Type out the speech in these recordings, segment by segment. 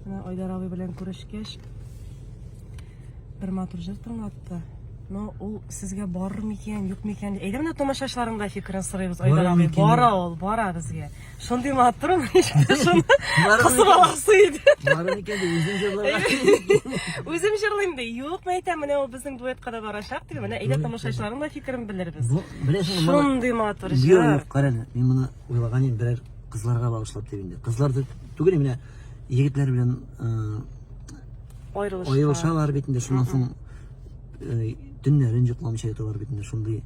Менә Айдар абый белән күрешкәч, бер матур җыр тыңлатты. Но ул сезгә барыр микән, юк микән? Әйдә менә тамашачыларның да фикерен сорыйбыз. Айдар Бара абый микән? бара ул, бара безгә. Шундый матур, шуны Барыр кысып микән? аласы иде. Барыр микән дип үзем җырларга. Үзем җырлыйм ди. Юк, мен әйтәм, менә ул безнең дуэтка да барачак дип. Менә әйдә тамашачыларның да фикерен белербез. Бу, беләсеңме, моны- Шундый матур Юк, җыр. юк, кара әле, мин моны уйлаган идем, берәр кызларга багышлап дип инде. Кызлар дип түгел, менә егетләр белән э, Аерылышка. аерылышалар бит инде, шуннан соң э, төннәрен йокламыйча яталар бит инде, шундый.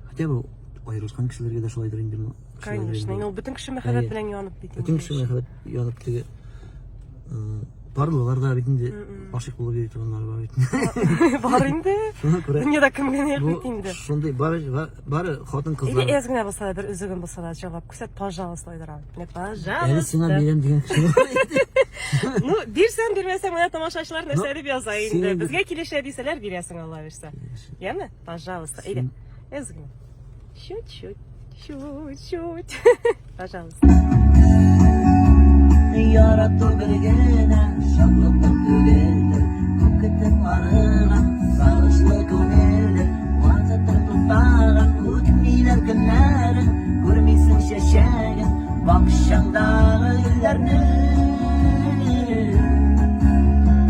Хотя бы аерылышкан кешеләргә дә шулайдыр инде. Шулайдыр Конечно, инде. инде ул бөтен кеше мәхәббәт Әйе. белән янып бит. Бөтен кеше мәхәббәт янып теге э, парлылар да бит инде гашыйк булып йөри торганнар бар бит. Бар инде. Шуңа күрә Дөньяда кем генә юк бу бит инде. шундый бары бары хатын-кызлар. Или әз генә булса да, бер өзеген булса да җырлап күрсәт, пожалуйста, Айдар абый. Менә, Әле сиңа пожалуйста. бирәм дигән кеше бар иде. Ну, бирсәң, бирмәсәң, менә тамашачылар нәрсә Ну, дип яза инде. син- Безгә килешә дисәләр, бирәсең, Алла бирсә. Яме? Пожалуйста. Әйдә. Әз генә. Чуть-чуть. Чуть-чуть. Пожалуйста. Ярату бер генә шатлыктыр түгелдер, Күп көтеп арыган сагышлы күңелдер. Вакыттыр туктаган, үтмиләр көннәрең, Күрмисең чәчәген бакчаңдагы гөлләрнең.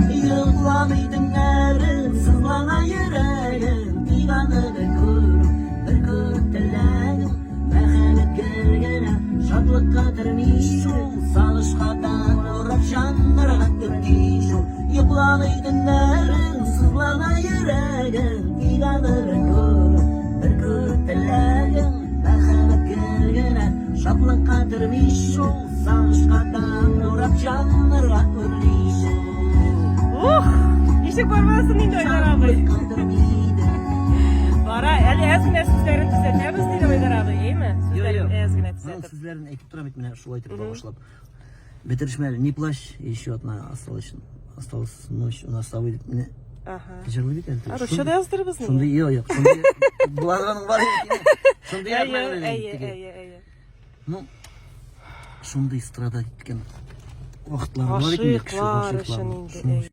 Йокламый төннәрең, сызлана йөрәгең, Тик аны бер күрү, бер күрү теләгем. Мәхәббәт гел генә шатлыкка төрми шул, Сагышка таң урап җаннарга төрти шул. Йокламый төннәрең, сызлана йөрәгең, Тик аны бер күрү, бер күрү теләгем. Мәхәббәт гел генә шатлыкка төрми шул, Сагышка таң урап җаннарга үрли шул. Ух! Ничек бармасын инде Айдар абый. Шатлыкка төрмидер. Бара, әле әз генә сүзләрен төзәтәбез диде Айдар абый, әйме? Сүзләрен әз генә Аның төзәтеп. сүзләрен әйтеп торам бит менә шулай итеп багышлап. Бетерешмәле, не плачь, еще одна осталась, осталась ночь у нас с тобой дип менә Ага. җырлый бит әле. А русча да яздырыбыз ни? Шундый юк, юк, шундый буларның бар бит. Шундый Әйе, язмаган әйе, теге. әйе, әйе. Ну, шундый страдать иткән вакытлар бар бит инде кеше Гашыйклар гашыйклар. өчен инде, Шуның әйе.